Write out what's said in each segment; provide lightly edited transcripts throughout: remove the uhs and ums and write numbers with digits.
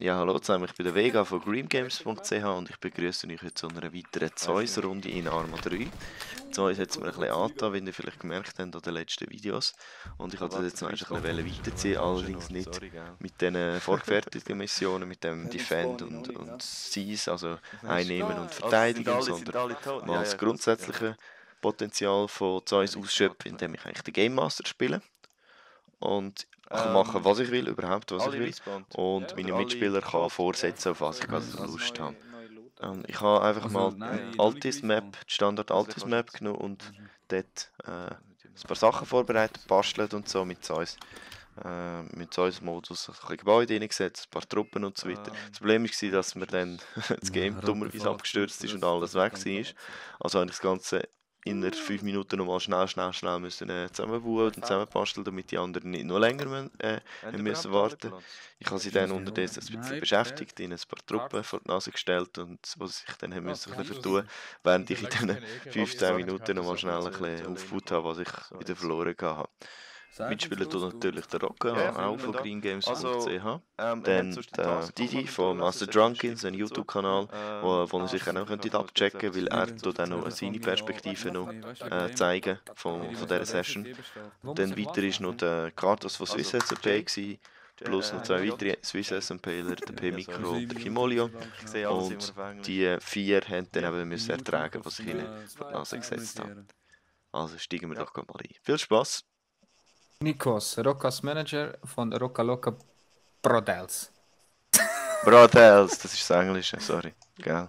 Ja, hallo zusammen, ich bin der Vega von greengames.ch und ich begrüße euch zu einer weiteren Zeus-Runde in Arma 3. Zeus hat es mir ein bisschen angetan, wie ihr vielleicht gemerkt habt an den letzten Videos. Und ich wollte das jetzt noch ein bisschen weiterziehen, allerdings nicht mit den vorgefertigten Missionen, mit dem Defend und Seize, also Einnehmen und Verteidigen, sondern mal das grundsätzliche Potenzial von Zeus ausschöpfen, indem ich eigentlich den Game Master spiele. Und ich kann machen, was ich will, überhaupt was ich will. Und meine Mitspieler kann vorsetzen, auf was ich gerade Lust habe. Ich habe einfach mal die Altis-Map, die Standard-Altis-Map genommen und dort ein paar Sachen vorbereitet, bastelt und so mit Zeus. Mit Zeus-Modus ein bisschen Gebäude reingesetzt, ein paar Truppen und so weiter. Das Problem war, dass mir dann das Game dummerweise abgestürzt ist und alles weg war. Also habe ich das Ganze innerhalb 5 Minuten nochmal schnell müssen zusammenbauen und zusammenbasteln, damit die anderen nicht noch länger müssen warten. Ich habe sie dann unterdessen ein bisschen beschäftigt, ihnen ein paar Truppen vor die Nase gestellt und was sich dann müssen ein bisschen vertun, während ich in diesen 15 Minuten nochmal schnell ein bisschen aufgebaut habe, was ich wieder verloren habe. Mitspielen tut natürlich der Rocca, auch von greengames.ch. Dann der Didi von Master Drunkins, ein YouTube-Kanal, wo ihr sicher auch abchecken könnt, weil er tut auch noch seine Perspektive noch zeigen von dieser Session. Dann weiter war noch der Kartos von Swiss SMP gewesen, plus noch 2 weitere Swiss SMPler, der P-Micro und der Kimolio. Und die 4 haben dann eben müssen ertragen, was ich ihnen vor die Nase gesetzt habe. Also steigen wir doch mal ein. Viel Spaß! Nikos, Roccas Manager von Rocca Loca Brodels. Brodels, das ist das Englische, sorry. Gell.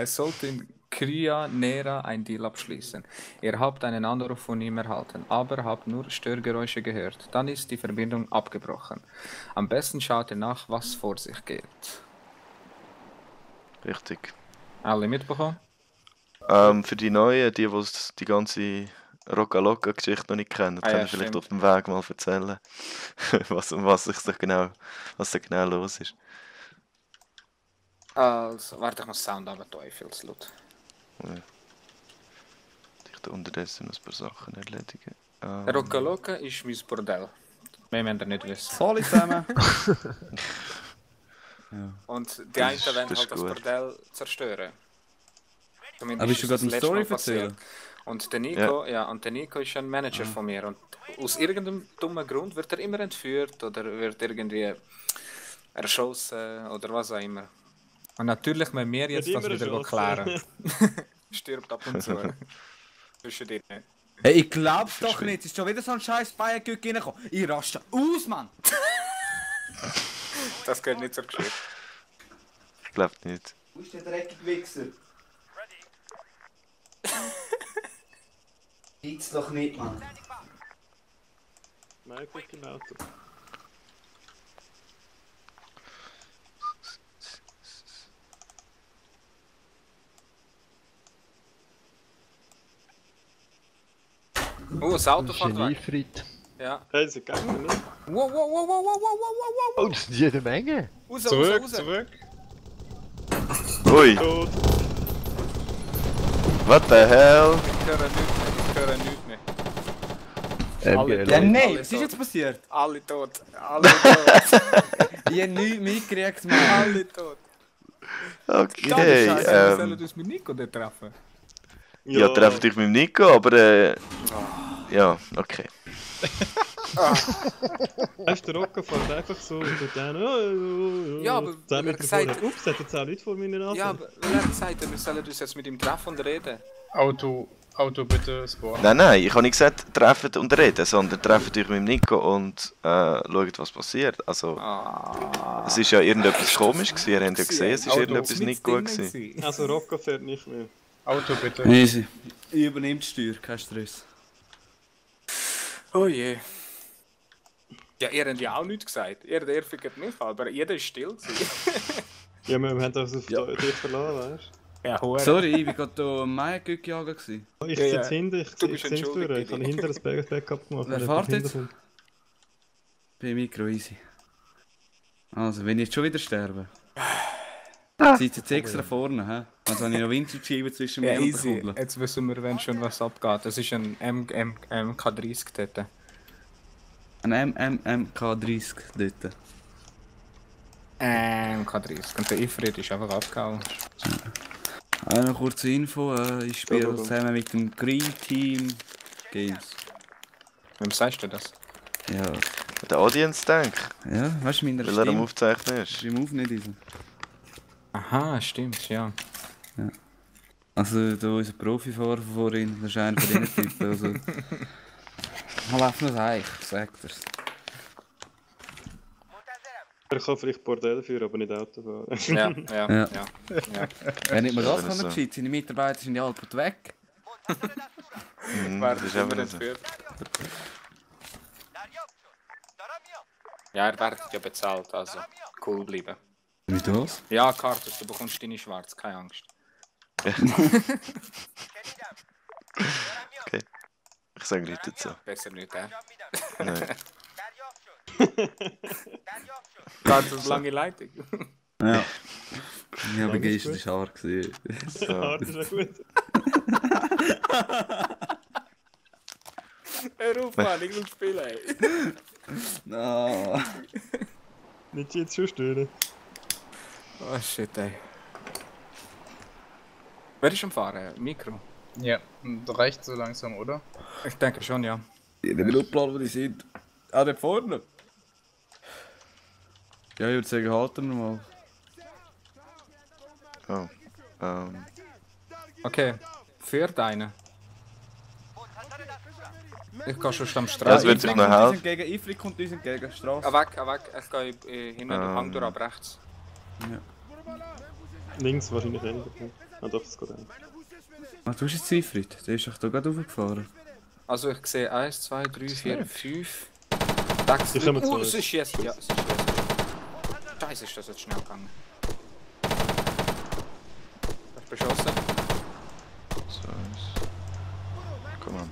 Sollte in Kria Nera ein Deal abschließen. Ihr habt einen Anruf von ihm erhalten, aber habt nur Störgeräusche gehört. Dann ist die Verbindung abgebrochen. Am besten schaut ihr nach, was vor sich geht. Richtig. Alle mitbekommen? Für die Neuen, die die ganze Rocca Loca Geschichte noch nicht kennen, können wir vielleicht auf dem Weg mal erzählen, was da genau los ist. Also, warte, ich muss Sound aber Teufelslaut. Ja. Ich da unterdessen noch ein paar Sachen erledigen. Rocca Loca ist mein Bordell. Mehr müsst ihr nicht wissen. Hallo zusammen! Ja. Und die einen wollen halt das Bordell zerstören. Aber bist du gerade eine Story erzählen? Und der Nico, und der Nico ist ein Manager von mir. Und aus irgendeinem dummen Grund wird er immer entführt oder wird irgendwie erschossen oder was auch immer. Und natürlich müssen wir jetzt das wieder klären. Stirbt ab und zu. Zwischen dir. Hey, ich glaub's doch nicht! Es ist schon wieder so ein scheiß Feiergück reingekommen. Ich raste aus, Mann! Das gehört nicht zur Geschichte. Ich glaub nicht. Wo ist der dreckige Wichser? Geht's doch nicht, Mann. Nein, guck im Auto. Oh, das Auto fährt weg. Ja. Hey, sie gegangen, ne? Wow. Oh, das sind jede Menge. Zurück. Ui! Tot. What the hell? Ich höre nichts mehr. Ja, nein, was ist jetzt passiert? Alle tot. Ich hab nichts mitgekriegt, Mann. Alle tot. Okay, Wir sollen uns mit Nico dort treffen. ja, treffen dich mit dem Nico, aber ja, okay. Weißt du, der Rocca fährt einfach so durch den. Ja, aber 10 Meter gesagt- vorher. Ups, hat jetzt auch Leute vor meiner Nase. Ja, aber wer hat gesagt, wir sollen uns jetzt mit ihm treffen und reden? Auto bitte spawnen. Nein, ich habe nicht gesagt, treffen und reden, sondern treffen euch mit dem Nico und schaut, was passiert. Also, es ist ja irgendetwas komisch gewesen, ihr habt ja gesehen, es ist irgendetwas nicht gut gewesen. Also Rocca fährt nicht mehr. Auto bitte. Easy. Ich übernehme die Steuer, kein Stress. Oh je. Ja, ihr habt ja auch nichts gesagt. Ihr fickt mich, aber jeder ist still gewesen. Ja, wir haben das auf dich verloren, weißt Ja, hure. Sorry, ich war gerade hier am Maiergück jagen. du? Ich Ja, sitze hinten, ich Du bist sehe es durch. entschuldigt, Ich habe hinter das Backup gemacht. Wer weil fährt hinten jetzt? kommt. Bei Mikro easy. Also, wenn ich jetzt schon wieder sterbe. Seid jetzt extra vorne, hä? Also habe ich noch Windschutzscheiben zwischen Ja, mir und der easy. Kugel. Jetzt wissen wir, wenn schon was abgeht. Das ist ein MK30 dort. Ein MK30 dort. K30. Und der Ifrit ist einfach abgehauen. Eine kurze Info, ich spiele go. zusammen mit dem Green Team Games. Wem sagst du das? Ja, Der Audience denkt, ja, weißt du, meiner weil er am Stimme Aufzeichnen ist. ist im Auf nicht ist. Aha, stimmt, ja. Also, da unser Profifahrer vorhin, das ist einer von diesen Typen. Also, man läuft noch ein, ich sag dir's. Er kann vielleicht Bordell führen, aber nicht Auto fahren. Ja. Ja. Wenn nicht mal das Ja, kann, so. gescheit, seine Mitarbeiter sind ja halb weg. Das ist einfach so. Ja, er wird ja bezahlt, also cool bleiben. Wie das? Ja, Kartus, du bekommst deine schwarz, keine Angst. Okay. Ich sage nicht dazu. Besser nicht, Nein. Kartus, lange Leitung. Ja. Ich habe gestern den Schar gesehen. So. Ja, das ist ja gut. Hör auf, Mann, ich will spielen, ey. No. Nicht jetzt schon stören. Oh shit, ey. Wer ist am Fahren? Mikro? Ja, reicht so langsam, oder? Ich denke schon, ja. In dem Blutplan, wo die sind. Ah, da vorne. Ja, ich würde sagen, halten wir mal. Oh. Okay, führt einen. Ich gehe schon am Das Straße. wird sich noch helfen. Entgegen, Ifrit kommt uns entgegen, Straße. Weg. Ich gehe hinten den Hang durch ab rechts. Links wahrscheinlich ändern. Ah doch, das geht auch. Ah, du bist jetzt Ifrit, der ist doch da gerade hochgefahren. Also ich sehe 1, 2, 3, 4, 5. Die kommen zu uns. Sie schießt. Ja, sie schießt. Scheiße, ist das jetzt schnell gegangen. Du hast beschossen. So. Komm an.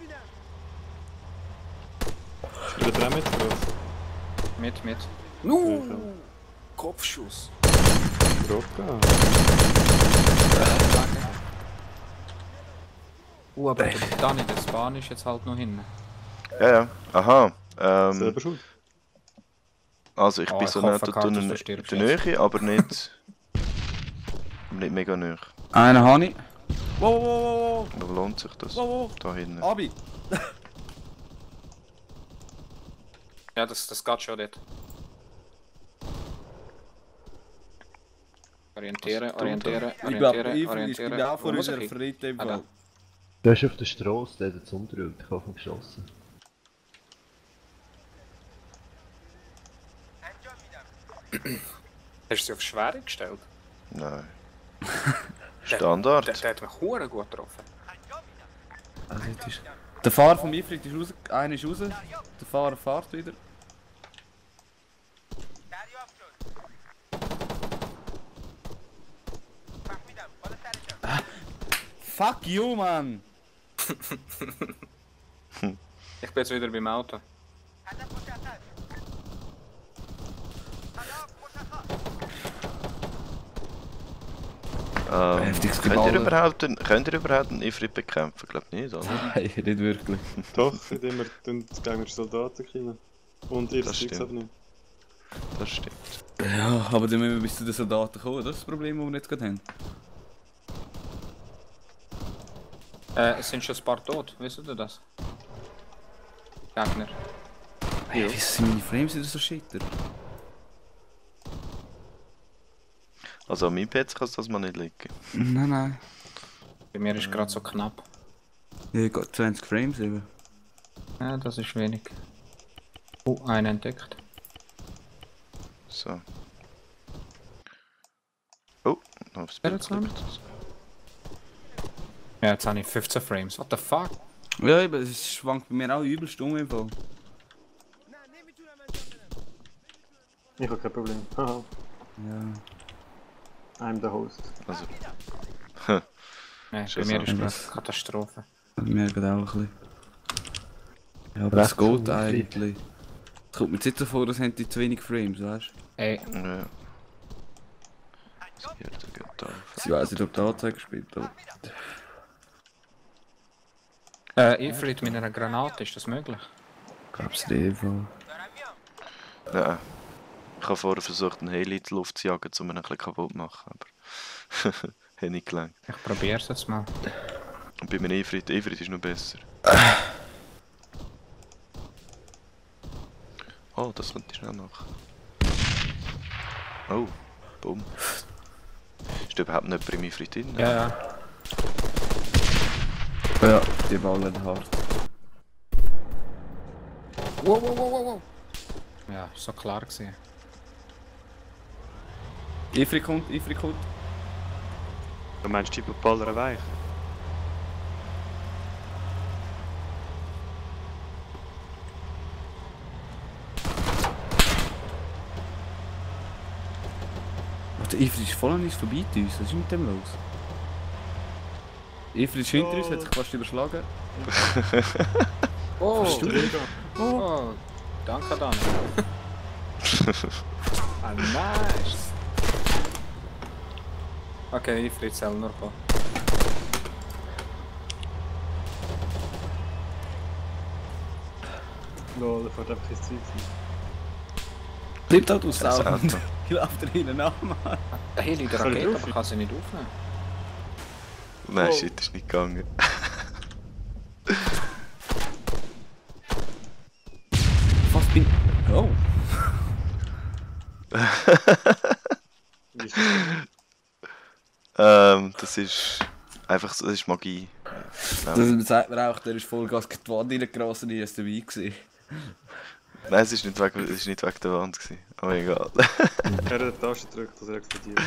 Spielt er auch mit? Oder was? Mit. Kopfschuss. Rocca. Aber Dani, der Span ist jetzt halt noch hinten. Ja. Aha. Selber schuld. Also ich Oh, bin ich so hoffe, nah Kartus, in du stirbst der jetzt. Nähe, aber nicht mega nah. Einen habe ich. Wow. Da lohnt sich das. Wow. Da hinten. Abi. Ja, das geht schon dort. Orientieren. Ich glaube, Ifrit ist genau vor Wo muss unserer ich? Fritte im Ah, da. Fall. Du hast auf der Straße, der hat jetzt umgedrückt, ich habe ihn geschossen. Hast du sie auf Schwere gestellt? Nein. Standard. Der hat mich hure gut getroffen. Also, jetzt ist... Der Fahrer vom Ifrit ist raus, einer ist raus, der Fahrer fährt wieder. Fuck you, man! Ich bin jetzt wieder beim Auto. Heftiges Könnt ihr überhaupt einen Ifrit bekämpfen? Glaub nicht, oder? Nein, nicht wirklich. Doch, indem wir den Gegner Soldaten kriegen. Und ihr Das Zeugs stimmt. abnehmen. Das stimmt. Ja, aber dann müssen wir bis zu den Soldaten kommen, das ist das Problem, das wir jetzt gerade haben. Es sind schon ein paar tot, wisst ihr das? Gegner. Hey, wieso sind meine Frames wieder so shitter? Also an meinem PC kann es das mal nicht liegen. Nein. Bei mir ist gerade so knapp. Ja, ich gehe 20 Frames eben. Ja, das ist wenig. Oh, einen entdeckt. So. Oh, noch aufs Wer Bild hat's noch? geklickt. Ja, jetzt habe ich 15 Frames. What the fuck? Ja, eben, es schwankt bei mir auch übelst um im Fall. Ich habe kein Problem. Haha. Ja. I'm the host. Also, Nein, bei Schon mir so. ist gerade Katastrophe. Bei mir geht auch ein bisschen. Ja, aber es geht eigentlich. Es kommt mir jetzt nicht so vor, dass haben die zu wenig Frames, weißt du? Ey, ja. Das geht da auf. Sie weiss nicht, ob die Anzeige gespielt hat. Ifrit mit einer Granate, ist das möglich? Glaub's dir Fall. Nein. Ich habe vorher versucht, einen Heli in die Luft zu jagen, um ihn ein bisschen kaputt zu machen, aber hat nicht gelangt. Ich probier's jetzt mal. Und bei mir Ifrit ist noch besser. Oh, das könnte ich schnell machen. Oh, bumm. Ist da überhaupt nicht bei Ifrit drin? Ja. Ja, die ballen hart. Wow. Ja, ist so klar gewesen. Ifri kommt. Du meinst die Baller weich? Oh, der Ifri ist voll an uns vorbei zu uns. Was ist mit dem los? Ifri ist hinter uns, hat sich fast überschlagen. Oh, du? oh, danke Daniel. Ah, nice. Okay, Ifrit soll nur kommen. Lol, der fährt einfach ins Ziel. Bleibt halt aus Das Sound. Auto. Ich laufe da hinten nach, Mann. Der Heli der Kann ich Rakete, drauf? aber kann sie nicht aufnehmen. Nein, Oh. shit, ist nicht gegangen. Fast bin... Oh. Wie ist das? Das ist einfach so, das ist Magie. Das sagt mir auch, der ist Vollgas in die Wand reingerasen, ich war dabei gewesen. Nein, es ist nicht wegen der Wand gewesen. Aber egal. Er hat die Taste gedrückt, dass er explodiert.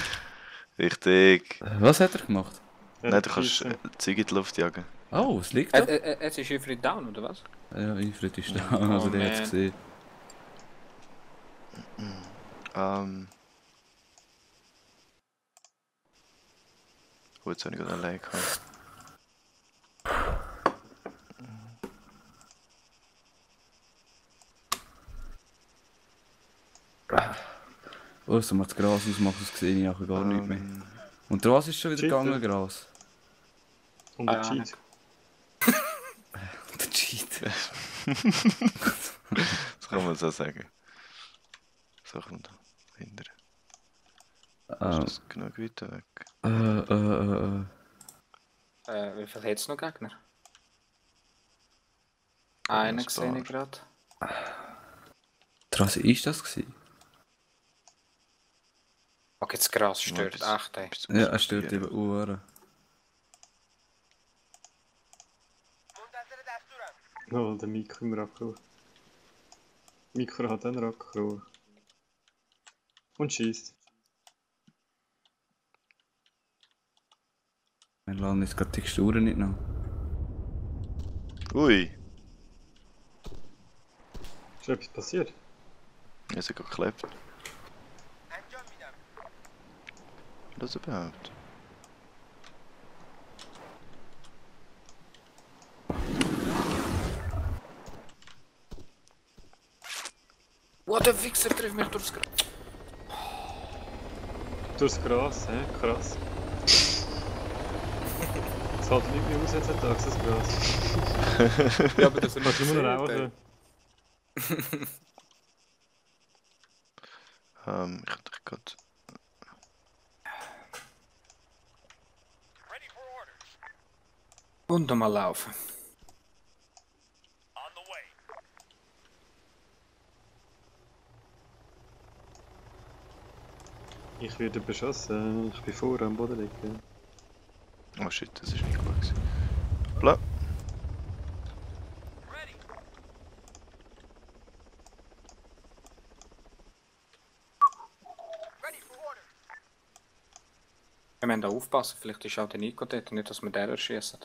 Richtig. Was hat er gemacht? Er Nein, hat du kannst geschissen. Zeug in die Luft jagen. Oh, es liegt da. Jetzt ist Ifrit down, oder was? Ja, Ifrit ist da, also der hat es man. gesehen. Oh, jetzt habe ich gerade einen Lag gehabt. Oh, so macht das Gras ausmachen, das sehe ich nachher gar nicht mehr. Und der was ist schon wieder Cheater. gegangen, Gras? Und der Ah, Cheat. Der Cheat. Das kann man so sagen. So kommt da hinter. Ist Ah, das genug weiter weg? Wie viel hat es noch Gegner? Einen ein sehe ich paar. gerade. Was ist das gewesen? Okay, das Gras stört bis- echt, ey. bis zum Ja, er stört Sortieren. eben Uhren. Oh, der Mikro im Rackrohr. Mikro hat einen Rackrohr. Und schießt. Wir laden jetzt gerade die Texturen nicht nach. Ui, Ist etwas passiert? es hat gerade geklebt. Was überhaupt? What the Wichser trifft mich durchs Gras. Durchs Gras, hä? Krass. Es hält nicht mehr aus jetzt ein Tag, das Gras. Ja, aber das ist Kannst du nur noch rauchen? Ich hab dich gerade. Und nochmal laufen. Ich werde beschossen. Ich bin vor am Boden liegen. Oh shit, das ist nicht gut gewesen. Bla. Wir müssen da aufpassen, vielleicht ist auch der Nico dort, nicht dass wir den erschießen.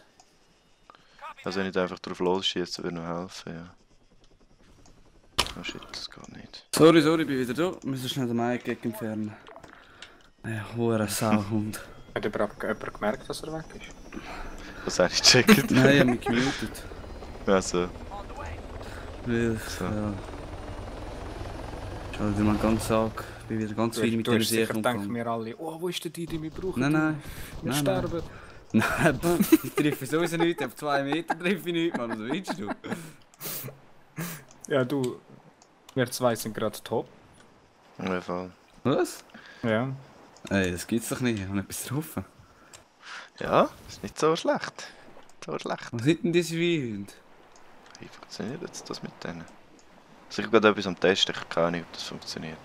Also wenn ich da einfach drauf losschieße, würde noch helfen, ja. Oh shit, das geht nicht. Sorry, ich bin wieder da. Wir müssen schnell den Mike entfernen. Ja, hoher Sauhund. Hat überhaupt jemand gemerkt, dass er weg ist? Was habe ich gecheckt? Nein, ich hab mich gemutet. Also, Weil, So. ja. Schau dir mal ganz Tag. Ich bin wieder ganz viel mit Du dem hast See sicher denken umgegangen. wir alle, oh, wo ist der die wir brauchen? Nein. Wir Nein, sterben. Nein, ich treffe sowieso nichts. Auf 2 Meter treffe ich nichts, Mann. Was willst du? Ja, du. Wir zwei sind gerade top. Ja, voll. Was? Ja. Ey, das gibt's doch nicht. Ich habe etwas drauf. Ja, ist nicht so schlecht. So schlecht. Was sind denn diese Wühlen? Wie funktioniert jetzt das mit denen? Also ich bin gerade etwas am Testen, ich habe keine Ahnung, ob das funktioniert.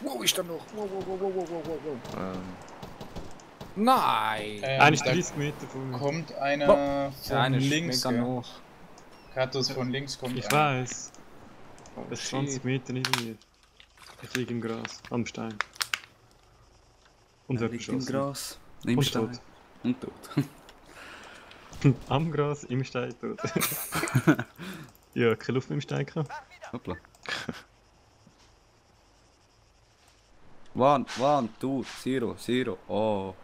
Wo ist der noch? Wow. Ähm, Nein! Einer ist da 30 Meter von mir. kommt einer von Einer ist links. mega Gell? noch. Katus von links kommt Ich einer. weiß. Oh, Das ist shit. 20 Meter nicht mir. Ich liege im Gras, am Stein. Und wird Liegt im geschossen. Gras. Im Und Stein. tot. Und tot. Am Gras, im Stein tot. Ja, keine Luft mehr im Stein gehabt. Hoppla. One, 2, 0. Oh.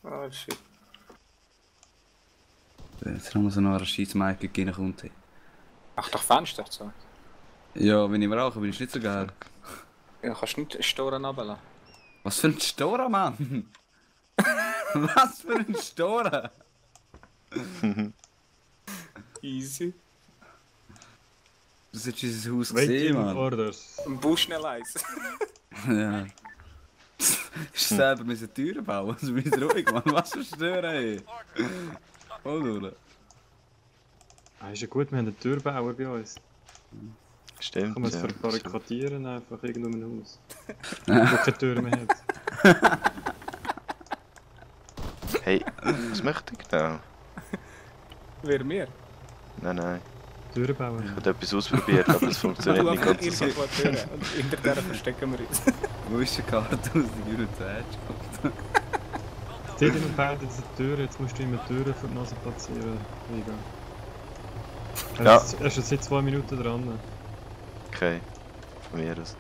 Oh shit. Jetzt haben wir so noch eine Scheiss-Mic reinkommt. Ach, doch Fenster so. Ja, wenn ich rauche, bin ich nicht so geil. Ja, kannst du nicht Storen runterlassen. Was für ein Stora, Mann? Was für ein Stora? Easy. Du solltest dieses Haus gesehen, Waiting Mann. orders. Ein Bau schnell eins. Ja. Ich selber müssen Türen bauen, also bin ich ruhig, Mann. Was für Stören, ey. Voll durch. Ah, ist ja gut, wir haben einen Türbauer bei uns. stimmt. Kann man es ja. verbarrikadieren einfach irgendwo im Haus. Wo keine Tür mehr hat. Hey, was möchte ich genau? Wer mir? Nein. Türbauer. Ich habe etwas ausprobiert, aber es funktioniert nicht ganz so. Und hinter der verstecken wir uns. Wo ist die Karte aus der Eurozeit? Steht immer beide diese Türen, jetzt musst du immer Türen vor die Nase platzieren. Mega. Ja. Er ist jetzt seit 2 Minuten dran. Okay, von mir aus.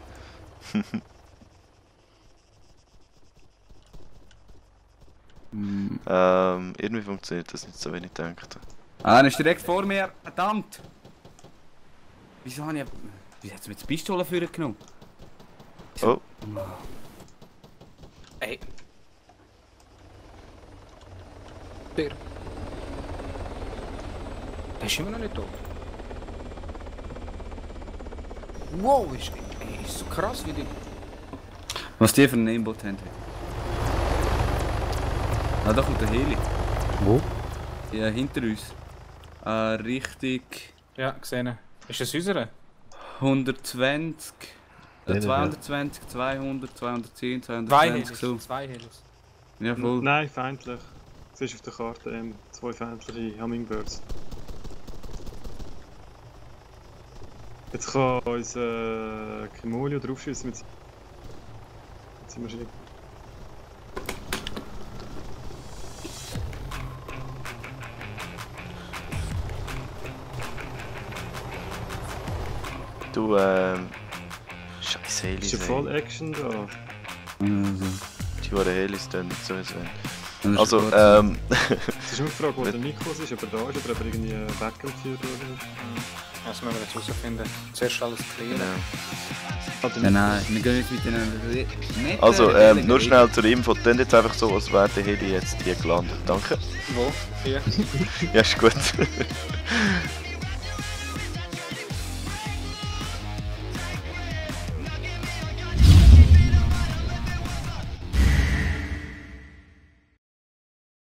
Irgendwie funktioniert das nicht so, wie ich dachte. Ah, er ist direkt vor mir. Verdammt! Wieso habe ich... Wieso hat er mir die Pistole vorgenommen? Oh, Ey. Der. Der ist immer noch nicht tot. Wow, ist so krass wie die. Was die für einen Aimbot haben. Ah, da kommt der Heli. Wo? Ja, hinter uns. Richtig Ja, gesehen. Ist das unsere? 120, Ja, 220, 200, 210, Zwei 220 Helis. so. Zwei Helis. Ja, voll. Nein, feindlich. Du siehst auf der Karte 2 feindliche Hummingbirds. Jetzt kann uns Kimolio draufschießen mit seiner Maschine. du, scheiß Helis, Ist ja voll Action da. Also, Die Huren Helis tun nicht so, als wenn. dann ist Also, gut. Es ist nur die Frage, wo der Nikos ist, ob er da ist, oder ob er irgendwie weggeführt wurde. Das müssen wir jetzt herausfinden. Zuerst alles klären. Genau. Ja, nein, wir gehen jetzt mit denen... Nicht, Also, reden, nur reden. schnell zur Info, dann jetzt einfach so, als wäre der Heli jetzt hier gelandet. Danke. Wo? Hier? Ja, ist gut.